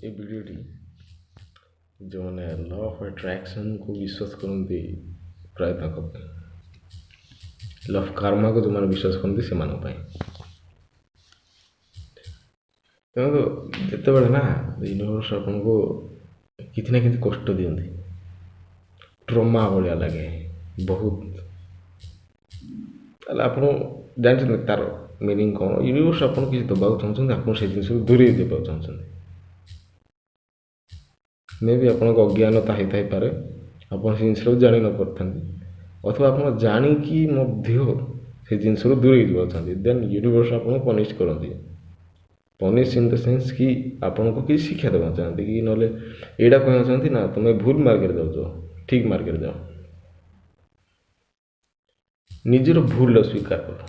ଏ ଭିଡ଼ିଓଟି ଯେଉଁମାନେ law of ଆଟ୍ରାକ୍ସନ୍କୁ ବିଶ୍ୱାସ କରନ୍ତି ପ୍ରାୟ ତାଙ୍କ ପାଇଁ, ଲ ଅଫ୍ କାର୍ମାକୁ ଯେଉଁମାନେ ବିଶ୍ୱାସ କରନ୍ତି ସେମାନଙ୍କ ପାଇଁ। ତେଣୁ ଯେତେବେଳେ ନା ୟୁନିଭର୍ସ ଆପଣଙ୍କୁ କିଛି ନା କିଛି କଷ୍ଟ ଦିଅନ୍ତି, ଟ୍ରମା ଭଳିଆ ଲାଗେ ବହୁତ, ତାହେଲେ ଆପଣ ଜାଣିଛନ୍ତି ତା'ର ମିନିଂ କ'ଣ। ୟୁନିଭର୍ସ ଆପଣଙ୍କୁ କିଛି ଦେବାକୁ ଚାହୁଁଛନ୍ତି, ଆପଣ ସେଇ ଜିନିଷକୁ ଦୂରେଇ ଦେବାକୁ ଚାହୁଁଛନ୍ତି। ମେ ବି ଆପଣଙ୍କ ଅଜ୍ଞାନତା ହେଇଥାଇପାରେ, ଆପଣ ସେ ଜିନିଷଟାକୁ ଜାଣି ନ ପାରିଥାନ୍ତି, ଅଥବା ଆପଣ ଜାଣିକି ମଧ୍ୟ ସେ ଜିନିଷରୁ ଦୂରେଇ ଯିବାକୁ ଚାହାନ୍ତି। ଦେନ୍ ୟୁନିଭର୍ସ ଆପଣଙ୍କୁ ପନିଶ୍ କରନ୍ତି। ପନିଶ୍ ଇନ୍ the sense କି ଆପଣଙ୍କୁ କିଛି ଶିକ୍ଷା ଦେବାକୁ ଚାହାନ୍ତି, କି ନହେଲେ ଏଇଟା କହିବାକୁ ଚାହାନ୍ତି ନା ତୁମେ ଭୁଲ ମାର୍ଗରେ ଯାଉଛ, ଠିକ୍ ମାର୍ଗରେ ଯାଅ। ନିଜର ଭୁଲଟା ସ୍ୱୀକାର କର,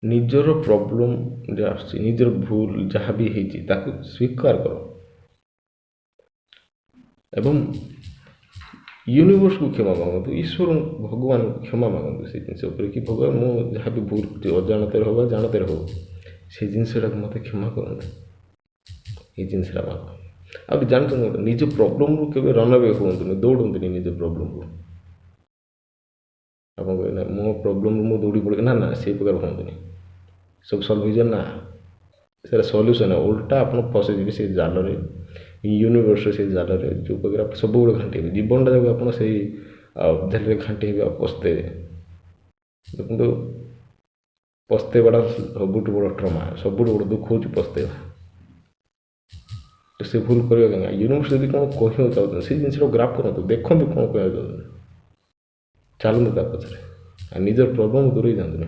ନିଜର ପ୍ରୋବ୍ଲେମ୍ ଯାହା ଆସୁଛି, ନିଜର ଭୁଲ ଯାହା ବି ହେଇଛି ତାକୁ ସ୍ୱୀକାର କର ଏବଂ ୟୁନିଭର୍ସକୁ କ୍ଷମା ମାଗନ୍ତୁ, ଈଶ୍ୱର ଭଗବାନଙ୍କୁ କ୍ଷମା ମାଗନ୍ତୁ ସେଇ ଜିନିଷ ଉପରେ କି ଭଗବାନ ମୁଁ ଯାହା ବି ଭୁଲ କରିଛି, ଅଜାଣତରେ ହଉ ବା ଜାଣତରେ ହଉ, ସେଇ ଜିନିଷଟାକୁ ମୋତେ କ୍ଷମା କରନ୍ତୁ, ଏଇ ଜିନିଷଟା ମାଗ। ଆଉ ବି ଜାଣିଛନ୍ତି ଗୋଟେ, ନିଜ ପ୍ରୋବ୍ଲେମରୁ କେବେ ରନ୍ ଆୱେ ହୁଅନ୍ତୁନି, ଦୌଡ଼ନ୍ତୁନି ନିଜ ପ୍ରୋବ୍ଲେମରୁ। ଆପଣ କହିବେ ନା ମୋ ପ୍ରୋବ୍ଲେମରୁ ମୁଁ ଦୌଡ଼ି ପଡ଼ିବି, ନା ନା ସେଇ ପ୍ରକାର ହୁଅନ୍ତୁନି, ସବୁ ସଲ୍ଭ ହେଇଯିବ ନା, ସେଇଟା ସଲ୍ୟୁସନ୍ ଓଲଟା ଆପଣ ଫସିଯିବେ ସେଇ ଜାଲରେ, ୟୁନିଭର୍ସର ସେଇ ଜାଲରେ, ଯେଉଁ ପ୍ରକାର ଆପଣ ସବୁବେଳେ ଘାଣ୍ଟି ହେବେ, ଜୀବନଟା ଯାକ ଆପଣ ସେଇ ଜାଲରେ ଘାଣ୍ଟି ହେବେ ଆଉ ପସ୍ତେଇବେ। ଦେଖନ୍ତୁ, ପସ୍ତେଇବାଟା ସବୁଠୁ ବଡ଼ ଟ୍ରମା, ସବୁଠୁ ବଡ଼ ଦୁଃଖ ହେଉଛି ପସ୍ତେଇବା। ତ ସେ ଭୁଲ କରିବା କାହିଁକି? ୟୁନିଭର୍ସ ଯଦି କ'ଣ କହିବାକୁ ଚାହୁଁଛନ୍ତି ସେଇ ଜିନିଷଟାକୁ ଗ୍ରାବ୍ କରନ୍ତୁ, ଦେଖନ୍ତୁ କ'ଣ କହିବାକୁ ଚାହୁଁଛନ୍ତି, ଚାଲନ୍ତୁ ତା ପଛରେ, ଆଉ ନିଜର ପ୍ରୋବ୍ଲେମ୍ ଦୂରେଇ ଯାଆନ୍ତୁନି।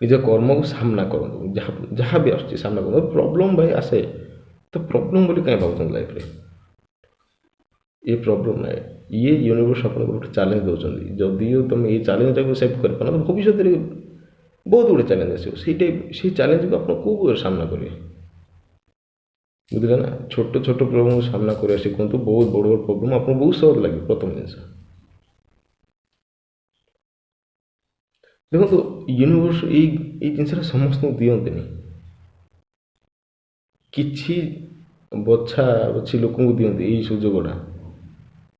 ନିଜ କର୍ମକୁ ସାମ୍ନା କରନ୍ତୁ, ଯାହା ବି ଆସୁଛି ସାମ୍ନା କରନ୍ତୁ। ପ୍ରୋବ୍ଲେମ୍ ଭାଇ ଆସେ ତ ପ୍ରୋବ୍ଲେମ୍ ବୋଲି କାହିଁ ଭାବୁଛନ୍ତି ଲାଇଫ୍ରେ? ଏ ପ୍ରୋବ୍ଲେମ୍ ନାହିଁ, ଇଏ ୟୁନିଭର୍ସ ଆପଣଙ୍କୁ ଗୋଟେ ଚ୍ୟାଲେଞ୍ଜ ଦେଉଛନ୍ତି। ଯଦିଓ ତୁମେ ଏଇ ଚ୍ୟାଲେଞ୍ଜଟାକୁ ସେଭ୍ କରିପାରୁନ, ତ ଭବିଷ୍ୟତରେ ବହୁତ ଗୁଡ଼ିଏ ଚ୍ୟାଲେଞ୍ଜ ଆସିବ। ସେଇ ଚ୍ୟାଲେଞ୍ଜକୁ ଆପଣ କେଉଁ ପ୍ରକାର ସାମ୍ନା କରିବେ, ବୁଝିଲେ ନା? ଛୋଟ ଛୋଟ ପ୍ରୋବ୍ଲେମ୍କୁ ସାମ୍ନା କରିବା ଶିଖନ୍ତୁ, ବହୁତ ବଡ଼ ବଡ଼ ପ୍ରୋବ୍ଲେମ୍ ଆପଣଙ୍କୁ ବହୁତ ସହଜ ଲାଗିବ। ପ୍ରଥମ ଜିନିଷ ଦେଖନ୍ତୁ, ୟୁନିଭର୍ସ ଏଇ ଜିନିଷଟା ସମସ୍ତଙ୍କୁ ଦିଅନ୍ତିନି, କିଛି ବଛା ବଛି ଲୋକଙ୍କୁ ଦିଅନ୍ତି ଏଇ ସୁଯୋଗଟା।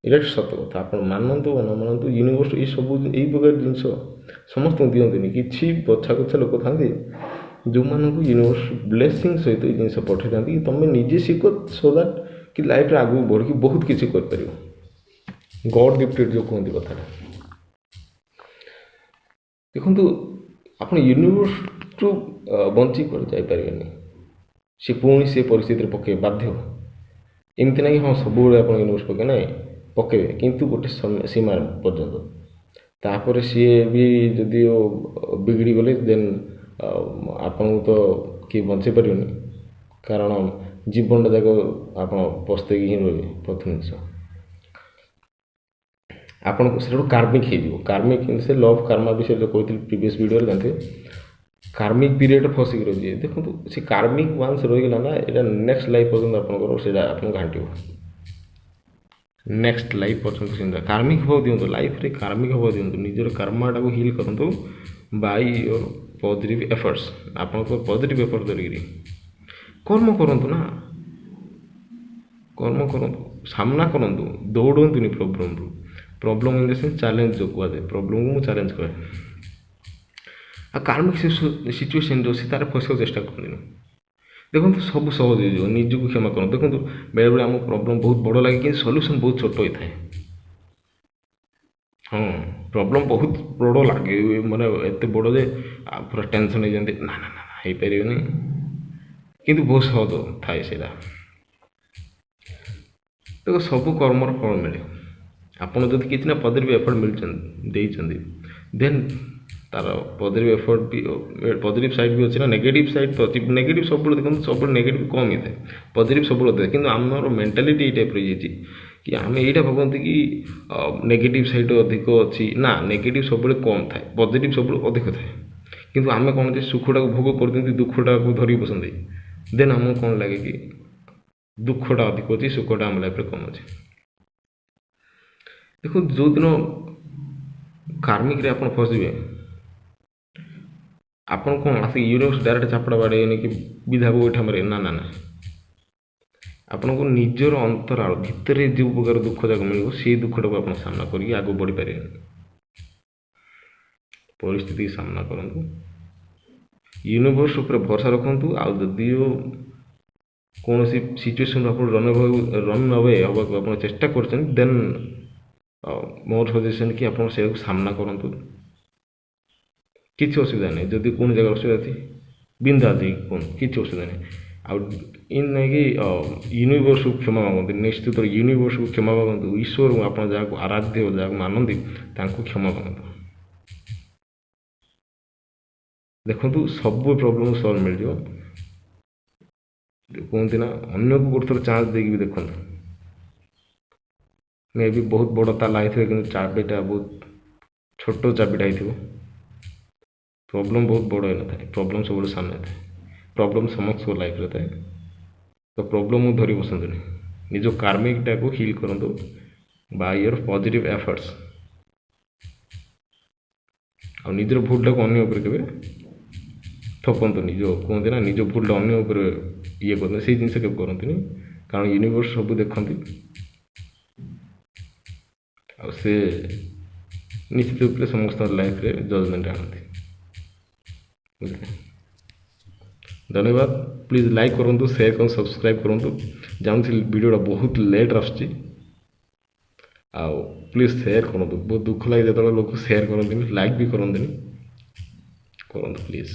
ଏଇଟା ସତ କଥା, ଆପଣ ମାନନ୍ତୁ ବା ନ ମାନନ୍ତୁ, ୟୁନିଭର୍ସ ଏଇ ସବୁ ଏଇ ପ୍ରକାର ଜିନିଷ ସମସ୍ତଙ୍କୁ ଦିଅନ୍ତିନି। କିଛି ବଛା ବଛା ଲୋକ ଥାନ୍ତି ଯେଉଁମାନଙ୍କୁ ୟୁନିଭର୍ସ ବ୍ଲେସିଂ ସହିତ ଏଇ ଜିନିଷ ପଠାଇଥାନ୍ତି କି ତୁମେ ନିଜେ ଶିଖ, ସୋ that କି ଲାଇଫ୍ରେ ଆଗକୁ ବଢ଼ିକି ବହୁତ କିଛି କରିପାରିବ। ଗଡ଼୍ ଗିଫ୍ଟେଡ଼ ଯେଉଁ କୁହନ୍ତି କଥାଟା। ଦେଖନ୍ତୁ, ଆପଣ ୟୁନିଭର୍ସଠୁ ବଞ୍ଚି କୁଆଡ଼େ ଯାଇପାରିବେନି, ସେ ପୁଣି ସେ ପରିସ୍ଥିତିରେ ପକାଇବେ ବାଧ୍ୟ। ଏମିତି ନାହିଁ ହଁ ସବୁବେଳେ ଆପଣ ୟୁନିଭର୍ସ ପକାଇବେ, ନାଇଁ ପକାଇବେ, କିନ୍ତୁ ଗୋଟେ ସୀମା ପର୍ଯ୍ୟନ୍ତ। ତାପରେ ସିଏ ବି ଯଦିଓ ବିଗିଡ଼ି ଗଲେ ଦେନ୍ ଆପଣଙ୍କୁ ତ କିଏ ବଞ୍ଚେଇ ପାରିବେନି, କାରଣ ଜୀବନଟା ଯାକ ଆପଣ ପସ୍ତେଇକି ହିଁ ରହିବେ। ପ୍ରଥମ ଜିନିଷ ଆପଣଙ୍କୁ ସେଟା ଗୋଟେ କାର୍ମିକ ହେଇଯିବ। କାର୍ମିକ ସେ ଲ ଅଫ୍ କାର୍ମା ବିଷୟରେ ଯେଉଁ କହିଥିଲି ପ୍ରିଭିୟସ୍ ଭିଡ଼ିଓରେ ଜାଣିଥିବେ, କାର୍ମିକ ପିରିୟଡ଼ ଫସିକି ରହିଯିବେ। ଦେଖନ୍ତୁ, ସେ କାର୍ମିକ ୱାନ୍ସ ରହିଗଲା ନା, ଏଇଟା ନେକ୍ସଟ ଲାଇଫ୍ ପର୍ଯ୍ୟନ୍ତ ଆପଣଙ୍କର ସେଇଟା ଆପଣଙ୍କୁ ଘାଣ୍ଟିବ, ନେକ୍ସଟ ଲାଇଫ୍ ପର୍ଯ୍ୟନ୍ତ। ସେମିତି କାର୍ମିକ ହେବାକୁ ଦିଅନ୍ତୁ, ଲାଇଫ୍ରେ କାର୍ମିକ ହେବାକୁ ଦିଅନ୍ତୁ, ନିଜର କାର୍ମାଟାକୁ ହିଲ୍ କରନ୍ତୁ ବାଇ your positive efforts. ଆପଣଙ୍କ ପଜିଟିଭ୍ ଏଫର୍ଟ ଧରିକିରି କର୍ମ କରନ୍ତୁ ନା, କର୍ମ କରନ୍ତୁ, ସାମ୍ନା କରନ୍ତୁ, ଦୌଡ଼ନ୍ତୁନି ପ୍ରୋବ୍ଲେମ୍ରୁ। Problem in the sense challenge ଯେଉଁ କୁହାଯାଏ, ପ୍ରୋବ୍ଲେମ୍କୁ ମୁଁ ଚ୍ୟାଲେଞ୍ଜ କହେ। ଆଉ କାର୍ମିକ ସିଚୁଏସନ୍ ଯେଉଁ ସେ ତାର ଫସିବାକୁ ଚେଷ୍ଟା କରନ୍ତିନି। ଦେଖନ୍ତୁ, ସବୁ ସହଜ ହେଇଯିବ, ନିଜକୁ କ୍ଷମା କରନ୍ତୁ। ଦେଖନ୍ତୁ, ବେଳେବେଳେ ଆମ ପ୍ରୋବ୍ଲେମ୍ ବହୁତ ବଡ଼ ଲାଗେ, କିନ୍ତୁ ସଲ୍ୟୁସନ୍ ବହୁତ ଛୋଟ ହୋଇଥାଏ। ହଁ, ପ୍ରୋବ୍ଲେମ୍ ବହୁତ ବଡ଼ ଲାଗେ, ମାନେ ଏତେ ବଡ଼ ଯେ ପୁରା ଟେନସନ୍ ହେଇଯାନ୍ତି, ନା ନା ନା ହେଇପାରିବନି, କିନ୍ତୁ ବହୁତ ସହଜ ଥାଏ ସେଇଟା। ଦେଖ, ସବୁ କର୍ମର ଫଳ ମିଳେ। ଆପଣ ଯଦି କିଛି ନା ପଜିଟିଭ୍ ଏଫର୍ଟ ମିଳିଛନ୍ତି ଦେଇଛନ୍ତି, ଦେନ୍ ତାର ପଜିଟିଭ୍ ଏଫର୍ଟ ବି, ପଜିଟିଭ୍ ସାଇଡ଼୍ ବି ଅଛି ନା, ନେଗେଟିଭ୍ ସାଇଡ଼୍ ତ ଅଛି। ନେଗେଟିଭ୍ ସବୁବେଳେ ଦେଖନ୍ତୁ, ସବୁବେଳେ ନେଗେଟିଭ୍ କମ୍ ହେଇଥାଏ, ପଜିଟିଭ୍ ସବୁବେଳେ ଅଧିକ। କିନ୍ତୁ ଆମର ମେଣ୍ଟାଲିଟି ଏଇ ଟାଇପ୍ର ହେଇଯାଇଛି କି ଆମେ ଏଇଟା ଭାବନ୍ତି କି ନେଗେଟିଭ୍ ସାଇଡ଼୍ ଅଧିକ ଅଛି। ନା, ନେଗେଟିଭ୍ ସବୁବେଳେ କମ୍ ଥାଏ, ପଜିଟିଭ୍ ସବୁବେଳେ ଅଧିକ ଥାଏ। କିନ୍ତୁ ଆମେ କ'ଣ ଯେ ସୁଖଟାକୁ ଭୋଗ କରିଦିଅନ୍ତି, ଦୁଃଖଟାକୁ ଧରିକି ବସନ୍ତି। ଦେନ୍ ଆମକୁ କ'ଣ ଲାଗେ କି ଦୁଃଖଟା ଅଧିକ ଅଛି, ସୁଖଟା ଆମ ଲାଇଫ୍ରେ କମ୍ ଅଛି। ଦେଖନ୍ତୁ, ଯେଉଁଦିନ କାର୍ମିକରେ ଆପଣ ଫସିବେ, ଆପଣ କ'ଣ ଆସିକି ୟୁନିଭର୍ସ ଡାଇରେକ୍ଟ ଚାପଡ଼ା ବାଡ଼େଇବେନି କି ବିଧାକୁ ଗୋଇଠା ମାରିବେ, ନା ନା ନା, ଆପଣଙ୍କୁ ନିଜର ଅନ୍ତରାଳ ଭିତରେ ଯେଉଁ ପ୍ରକାର ଦୁଃଖ ଯାକ ମିଳିବ, ସେଇ ଦୁଃଖଟାକୁ ଆପଣ ସାମ୍ନା କରିକି ଆଗକୁ ବଢ଼ିପାରିବେନି। ପରିସ୍ଥିତିକି ସାମ୍ନା କରନ୍ତୁ, ୟୁନିଭର୍ସ ଉପରେ ଭରସା ରଖନ୍ତୁ। ଆଉ ଯଦିଓ କୌଣସି ସିଚୁଏସନ୍ରୁ ଆପଣ ରନ୍ ଆୱେ ହେବାକୁ ଆପଣ ଚେଷ୍ଟା କରୁଛନ୍ତି, ଦେନ୍ ମୋର ସଜେସନ୍ କି ଆପଣ ସେଇଆକୁ ସାମ୍ନା କରନ୍ତୁ। କିଛି ଅସୁବିଧା ନାହିଁ। ଯଦି କୌଣସି ଜାଗାରେ ଅସୁବିଧା ଅଛି, ବିନ୍ଦାସ ହେଇକି କୁହନ୍ତୁ, କିଛି ଅସୁବିଧା ନାହିଁ। ଆଉ ଇନ୍ ନାହିଁ କି ୟୁନିଭର୍ସକୁ କ୍ଷମା ମାଗନ୍ତୁ। ନିଶ୍ଚିତ ୟୁନିଭର୍ସକୁ କ୍ଷମା ମାଗନ୍ତୁ, ଈଶ୍ୱରଙ୍କୁ, ଆପଣ ଯାହାକୁ ଆରାଧ୍ୟ, ଯାହାକୁ ମାନନ୍ତି, ତାଙ୍କୁ କ୍ଷମା ମାଗନ୍ତୁ। ଦେଖନ୍ତୁ, ସବୁ ପ୍ରୋବ୍ଲେମ୍ ସଲ୍ଭ ମିଳିଯିବ। କୁହନ୍ତି ନା, ଅନ୍ୟକୁ ଗୋଟେ ଥର ଚାନ୍ସ ଦେଇକି ବି ଦେଖନ୍ତୁ। ମେ ବି ବହୁତ ବଡ଼ ତାଲା ହେଇଥିବ, କିନ୍ତୁ ଚାବିଟା ବହୁତ ଛୋଟ ଚାବିଟା ହେଇଥିବ। ପ୍ରୋବ୍ଲେମ୍ ବହୁତ ବଡ଼ ହେଇନଥାଏ, ପ୍ରୋବ୍ଲେମ୍ ସବୁବେଳେ ସାନ ହେଇଥାଏ। ପ୍ରୋବ୍ଲେମ୍ ସମସ୍ତଙ୍କ ଲାଇଫ୍ରେ ଥାଏ। ତ ପ୍ରୋବ୍ଲେମ୍କୁ ଧରି ବସନ୍ତୁନି, ନିଜ କାର୍ମିକଟାକୁ ହିଲ୍ କରନ୍ତୁ ବାଇ your positive efforts. ଆଉ ନିଜର ଭୁଲଟାକୁ ଅନ୍ୟ ଉପରେ କେବେ ଥୋପନ୍ତୁନି। ଯେଉଁ କୁହନ୍ତି ନା, ନିଜ ଭୁଲଟା ଅନ୍ୟ ଉପରେ ଇଏ କରନ୍ତି, ସେଇ ଜିନିଷ କେବେ କରନ୍ତୁନି। କାରଣ ୟୁନିଭର୍ସ ସବୁ ଦେଖନ୍ତି ଆଉ ସେ ନିଶ୍ଚିତ ରୂପରେ ସମସ୍ତଙ୍କ ଲାଇଫ୍ରେ ଜଜମେଣ୍ଟ ଆଣନ୍ତି, ବୁଝିଲେ? ଧନ୍ୟବାଦ। ପ୍ଲିଜ୍ ଲାଇକ୍ କରନ୍ତୁ, ସେୟାର କରନ୍ତୁ, ସବସ୍କ୍ରାଇବ୍ କରନ୍ତୁ। ଜାଣୁଛି ଭିଡ଼ିଓଟା ବହୁତ ଲେଟ୍ ଆସୁଛି। ଆଉ ପ୍ଲିଜ୍ ସେୟାର କରନ୍ତୁ। ବହୁତ ଦୁଃଖ ଲାଗେ ଯେତେବେଳେ ଲୋକ ସେୟାର କରନ୍ତିନି, ଲାଇକ୍ ବି କରନ୍ତିନି। କରନ୍ତୁ ପ୍ଲିଜ୍।